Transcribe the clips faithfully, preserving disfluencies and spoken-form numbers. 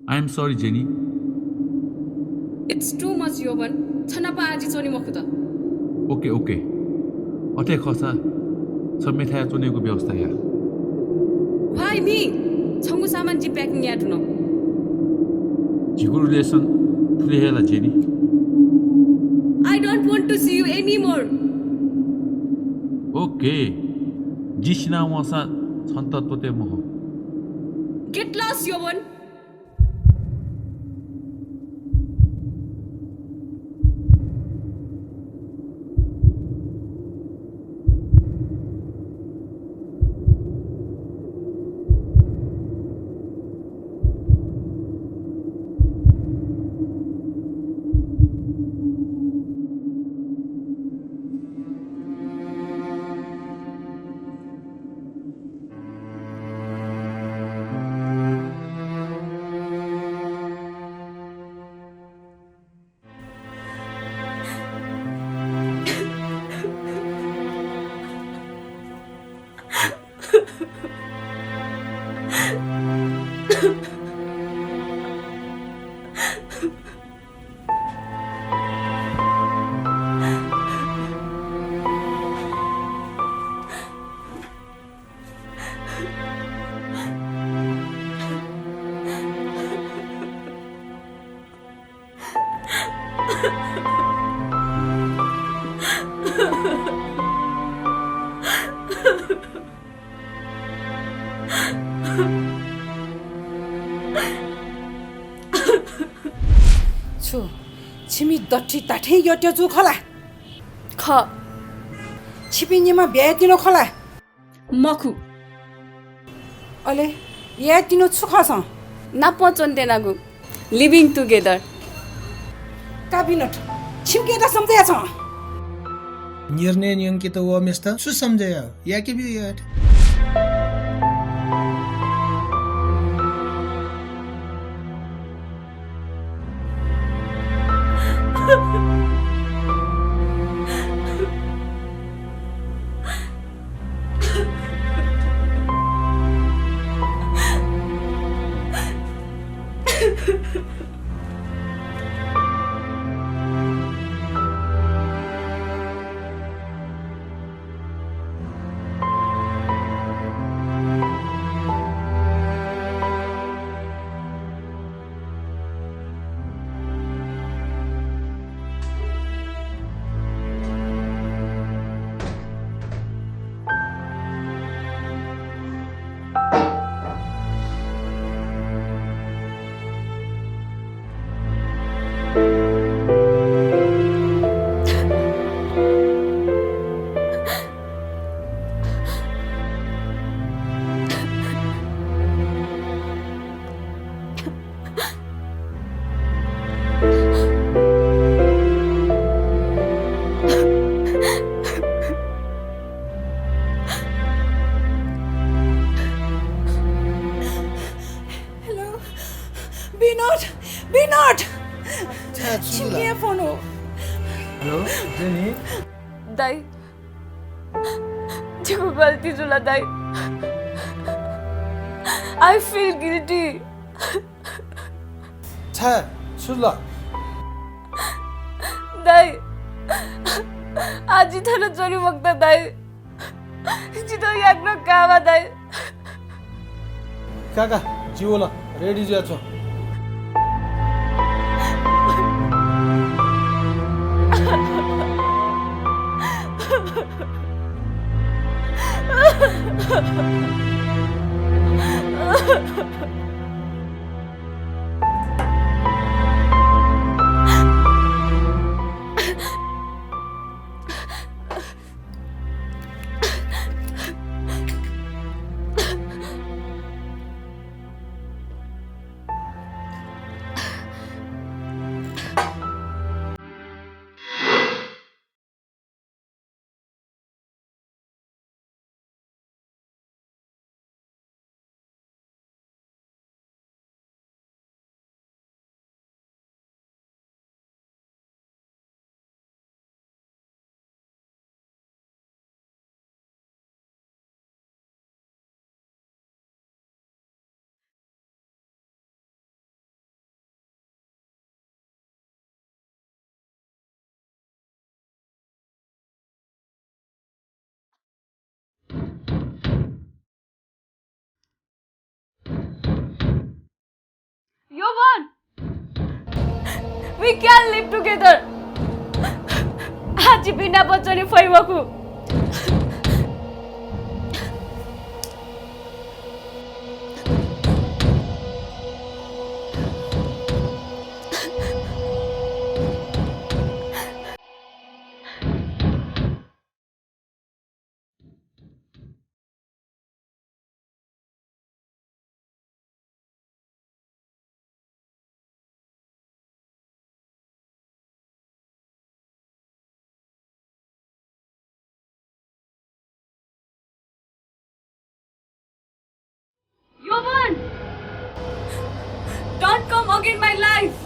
I am sorry, jenny. It's too much, योभन। छ नाप आः जि च्वने मखुत। OK, OK। अथे खःसा छ मेथाय् च्वनेगु व्यवस्था या। Why me? छंगु सामान जि packing याये धुन। झीगु relation थुलि हे ला, jenny? I don't want to see you anymore। OK। जि सिना वंसां छन्त त्वःते मखु। Get lost, योभन। छु, छिमि दथुइ धात्थें यःत्याजु खः ला? खः। छिपिं निम्ह ब्याहा यानातिनि खः ला? मखु। अले यायेतिनि छु खःसा? नापं च्वने त्यनागु, living together। का बिनोद, छिमिके ला सम्झे याये छं। निर्णय न्यंकेत वःम्हेसित छु सम्झे याः? याके ब्यु यायेत। Hello, बिनोद, बिनोद। छाय्, छु जुल? छिमिके फोन हो। Hello, Jenny. दाइ, जिगु गल्ती जुल दाइ। I feel guilty। छाय्, छु जुल? दाइ, आः जि थन च्वने मखुत दाइ। जितः याकनं काःबा दाइ। का का, जि वल, ready जुयाच्वँ। We can live together. आः जि बिना बच्चनय् फइ मखु। Jovan! Don't come again my life!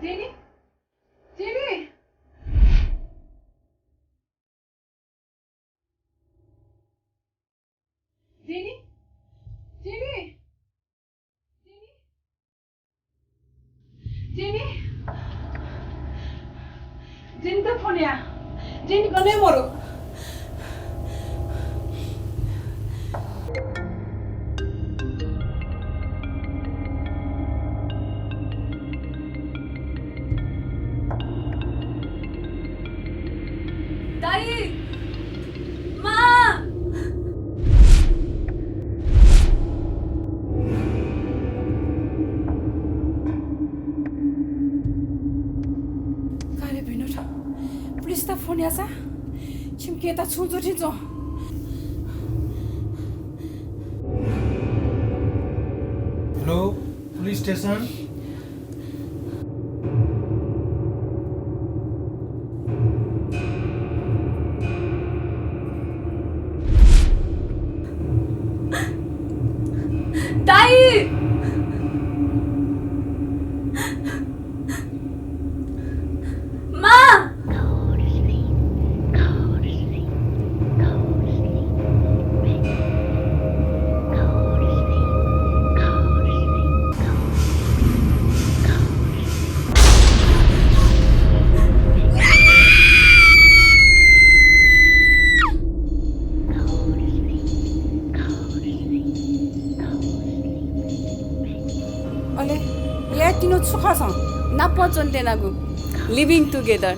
Jenny? Jenny? Jenny? Jenny? Jenny त फोन या। जेनी गन मरु। दाइ! मां! का रे भिनु, पुलिसत फोन याःसा छिमि केहेँता छुं जुइ थें च्वं। Hello, police station. दाइ! मां! नाप च्वने त्यनागु, लिभिङ टुगेदर।